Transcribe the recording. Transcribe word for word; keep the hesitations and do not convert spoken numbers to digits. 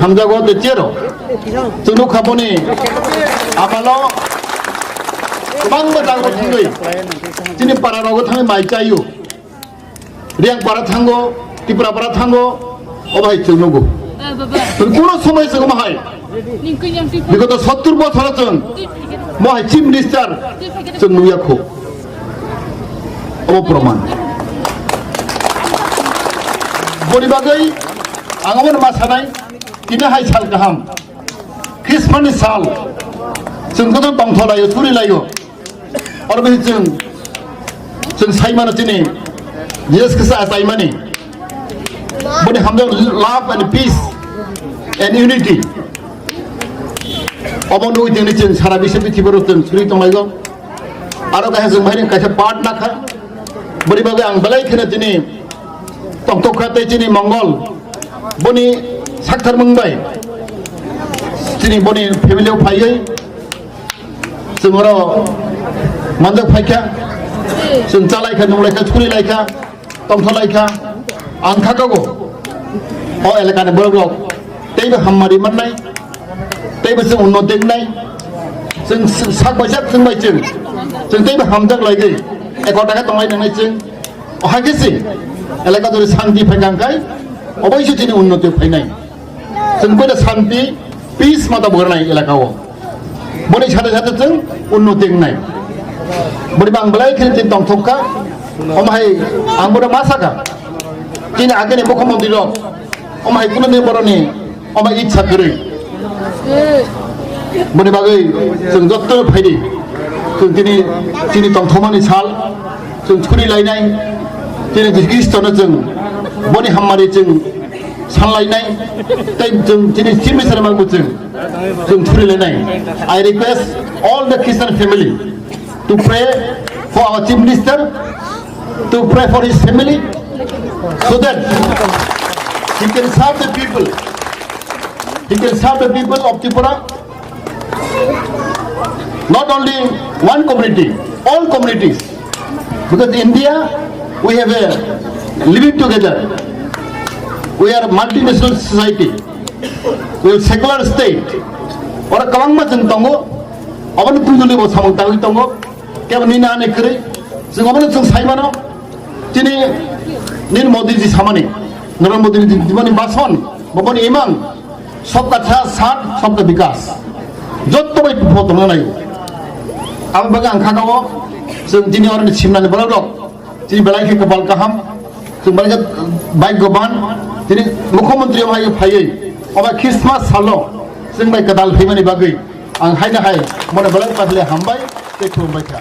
Hamjago de chero. Chwng nukha boni amalo kwbangma jago thangwi. Chini para rogo thangwi mai chaio. Riang para thango, Tripura para thango, obo hai chwng nugo. Chwng kuno somoi chwng omo hai. Bigoto sottur bochoro chwng mo hai chief minister chwng nuya kho. Obo proman. Boni bagwi ang omo ma sanai, tini hai sal kaham. Christmas ni sal. Chwng joto tongthok laio, suri laio. Oro bisi chwng, chwng sai mano chini Jesus Christ achaimani. Boni hamjak love and peace and unity. Obo nugwi tini chwng sara biswa prithibi oro chwng suri tonglaio. Aro kaisa chwng bahai kaisa part nakha. Boni bagwi ang belai kheno chini tongthok kha tei chini mongol. Boni sakthar mung bai. Chini boni family o phaiwi. Chwng oro manjak phaikha, chwng chalaikha, nunglaikha, churilaikha, tongtholaikha, ang khakago. O elakani borok rok teibo hammari mannai, teibo chwng unnoti wngnai, chwng sak bai sak chwng bai chwng, chwng teibo hamjak laigwi, ekota khe tonglai nangnai chwng. O hai khe se elaka dori santi phaikha hwnkhe oboiso chini unnoti phainai. Chwng boino santi, peace mata bwrwnai elaka o. Boni sate sate chwng unnoti wngnai. Boni bang belai kheno chini tongthok kha. Omo hai ang bono ma sakha. Chini agini mukhyamantri rok. Omo hai kuno din boroni omo ichha kwrwi. Boni bagwi chwng jotto phaidi. Chwng chini, chini tongthokmani sal. Chwng churi lainai. Chini Jisu Khristono chwng boni hammari chwng sanlainai, tei chwng chini Chief Minister mangbo chwng, chwng churi lainai. I request all the Christian family to pray for our Chief Minister, to pray for his family, so that he can serve the people. He can serve the people of Tripura. Not only one community, all communities. Because India, we have a living together. We are a multinational society. We have secular state. Oro kwbangma chwng tongo. Obono twijoli bo samung tangwi tongo. Kebo nini ani kwrwi. Chwng obono chwng sai mano. Chini nini Modi ji samani. Narendra Modi ji jiboni bason. Boboni imang. Sabka sa-, saath, sabka vikas. Jotto bai photo na nayo. Abo bagwi ang khakao, chwng chini oroni simnani borok rok, chini belai khe kwpal kaham, chwng belai khe bhagyoban, chini mukhyamantri omo hai phaiwi, obo Christmas salo chwng bai kwtal phaimani bagwi ang haino hai mone belai patle hambai tei khulumbai kha.